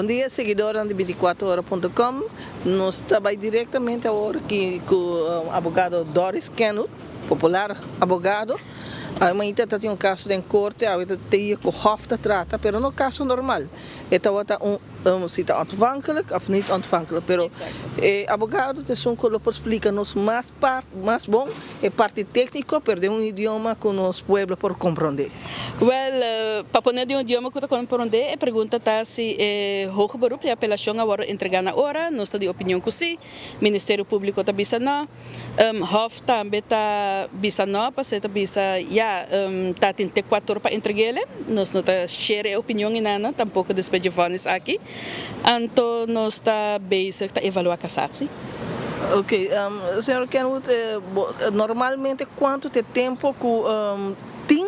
Bon dia, seguidornan di 24ora.com. Nos ta bay directamente awor aki cu abogado Doris Kenwood, popular abogado. Awe ta tin un caso den corte, awe ta tin cu Hof ta trata, pero no caso normal. E tabata un si ta ontvankelijk of niet ontvankelijk, pero abogado ta esun cu lo por splica nos mas part, mas bon e parti tecnico, pero den un idioma cu nos pueblo por comprende. Wel, pa pone den un idioma cu ta comprende, e pregunta ta si e hoger beroep di apelacion a wordo entrega na ora. Nos ta di opinion cu si. Ministerio Publico ta bisa no. Hof tambe ta bisa no, pasobra ta bisa ya ta tin te 4 pa entreg'ele. Nos no ta share e opinion inana, tampoco despues dje vonnis aki. Anto nos ta bezig ta evalua cassatie. Ok, señor Kenwood, normalmente cuanto ta e tempo cu tin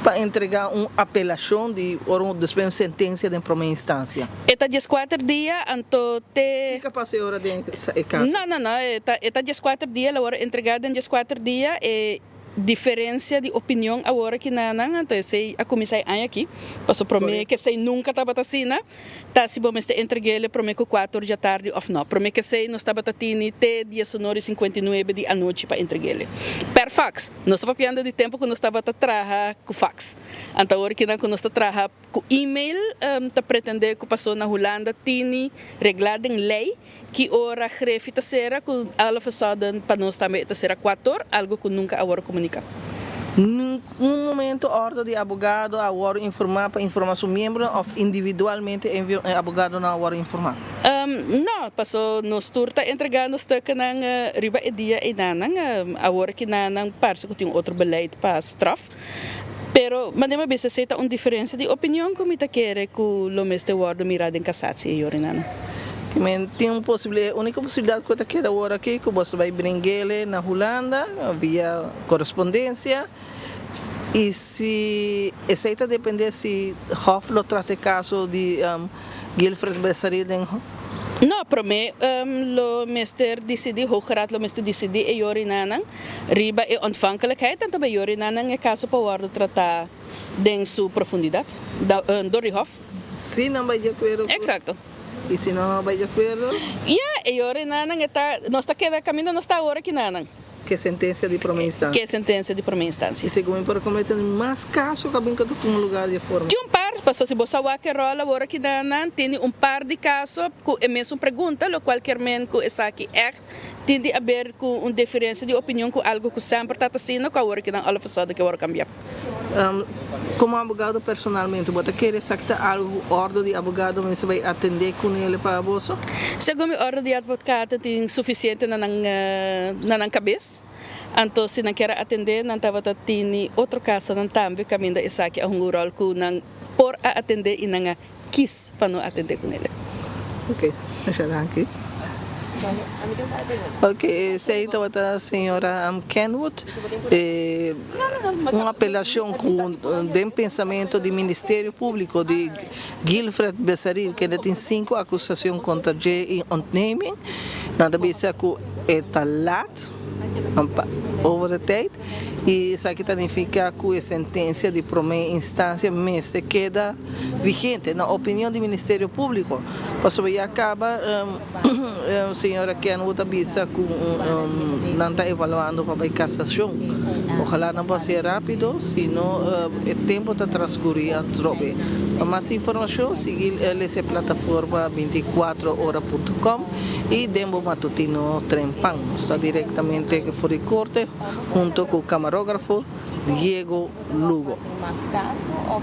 pa entrega un apelacion di ora despues un sentencia den prome instancia? E ta 14 dia, anto te. Kico pasa e ora den e caso? No, no, no, e ta 14 dia, lo wordo entrega den 14 dia. E diferencia di opinion awor aki na nan, anto esey a cuminsa e aña aki, paso prome cu esey nunca tabata asina, ta si bo mester entreg'ele prome cu 4 di atardi of no. Prome cu esey nos tabata tini te 19 y 59 di anochi pa entreg'ele. Per fax. Nos ta papiando di tempo cu nos tabata traha cu fax. Anto awor aki nan cu nos ta traha cu email, ta pretende cu paso na Hulanda tini regla den ley ki ora griffie ta cera, cu all of a sudden pa nos tambe ta cera 4, algo cu nunca a wordo comunica. Un momento orde di abogado a wordo informa pa informa su miembro of individualmente e abogado no a wordo informa? No, paso nos tur ta entregando stuknan riba e dia y nan awor cu nan parece cu tin otro beleid pa straf. Pero manera mi bisa, ta un diferencia di opinion cu mi ta kere cu lo mester wordo mira den cassatie, Jorinana. Men tin un posibilidad, unico posibilidad cu ta keda awor aki, cu bo bay bring'ele na Hulanda via correspondencia y si esey ta depende si Hof lo trata e caso di Guilfred Besaril den No, prome lo mester decidi, Hoge Raad lo mester decidi e Jorinanan riba e ontvankelijkheid, anto bij Jorinanan e caso pa wordo trata den su profundidad, door di Hof. Si nan bay di acuerdo. Exacto. Y si no bay di acuerdo? Ja, e Jorinanan eta, nos ta keda caminda nos ta awor aki nanan. Cu sentencia di prome instancia. Cu sentencia di prome instancia. Y segun por comete mas caso cu bin cu tuma lugar di forma. Tin un par, paso si bo sa wak e rol awor aki nanan, tin un par di caso cu e mesun pregunta, lo cual kier men cu esaki echt tin di haber cu un diferencia di opinion cu algo cu semper ta asina, cu awor aki nan all of a sudden cu awor cambia. Como abogado personalmente, bo ta kere exacta algo orde di abogado mester bay atende cu ele pa boso? Segun mi, orde di advocaat tin suficiente na nan cabes. Anto si nan kier atende, nan tabata tini otro caso nan tambe caminda esaki a un rol cu nan por a atende y nan a kies pa no atende cu ele. Ok, danki. Ok, esey tabata señora Kenwood. Un apelacion cu den pensamento di Ministerio Publico di Guilfred Besaril, cu tin cinco acusacion contra dje y ontneming. Nan ta bisa cu e ta laat over de tijd y esaki ta significa cu e sentencia di prome instancia mester keda vigente, na opinion di Ministerio Publico. Pasobra ya caba señora Kenwood a bisa cu nan ta evaluando pa casacion. Ojalá nan por ser rapido, sino e tempo ta transcuri atrobe. Pa mas informacion, sigui e plataforma 24ora.com y den bo matutino Trempan. Ta directamente for di corte hunto cu camarógrafo Diego Lugo. Mas caso of